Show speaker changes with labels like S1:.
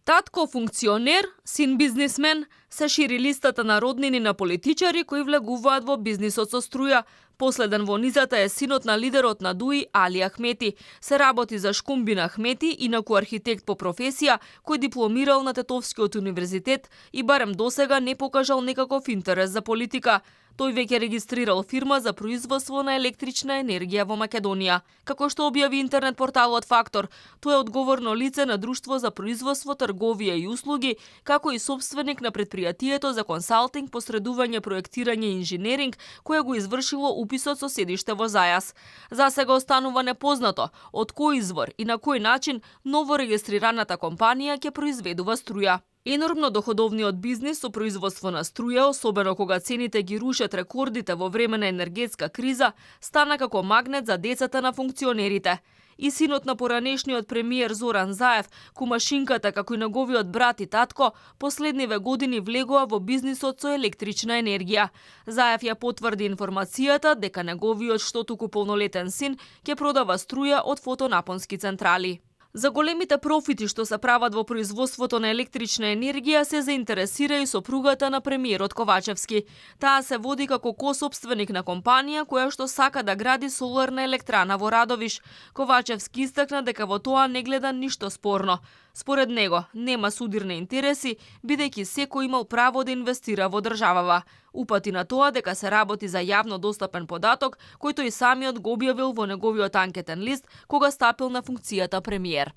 S1: Татко функционер, син бизнисмен, се шири листата на роднини на политичари кои влегуваат во бизнисот со струја. Последен во низата е синот на лидерот на ДУИ, Али Ахмети. Се работи за Шкумбин Ахмети, инаку архитект по професија, кој дипломирал на Тетовскиот универзитет и барем досега не покажал некаков интерес за политика. Тој веќе регистрирал фирма за производство на електрична енергија во Македонија. Како што објави интернет порталот Фактор, тој е одговорно лице на Друштво за производство, трговија и услуги, како и собственик на предпријатието за консалтинг, посредување, проектирање и инженеринг, кое го извршило уписот со седиште во Зајас. За сега останува непознато од кој извор и на кој начин ново регистрираната компанија ќе произведува струја. Енормно доходовниот бизнис со производство на струја, особено кога цените ги рушат рекордите во време на енергетска криза, стана како магнет за децата на функционерите. И синот на поранешниот премиер Зоран Заев, кумашинката како и неговиот брат и татко, последниве години влегоа во бизнисот со електрична енергија. Заев ја потврди информацијата дека неговиот што туку полнолетен син ќе продава струја од фотонапонски централи. За големите профити што се прават во производството на електрична енергија се заинтересира и сопругата на премиерот Ковачевски. Таа се води како косопственик на компанија која што сака да гради соларна електрана во Радовиш. Ковачевски истакна дека во тоа не гледа ништо спорно. Според него, нема судирни интереси, бидејќи секој имал право да инвестира во државава. Упати на тоа дека се работи за јавно достапен податок, кој тој самиот го објавил во неговиот анкетен лист кога стапил на функцијата премиер.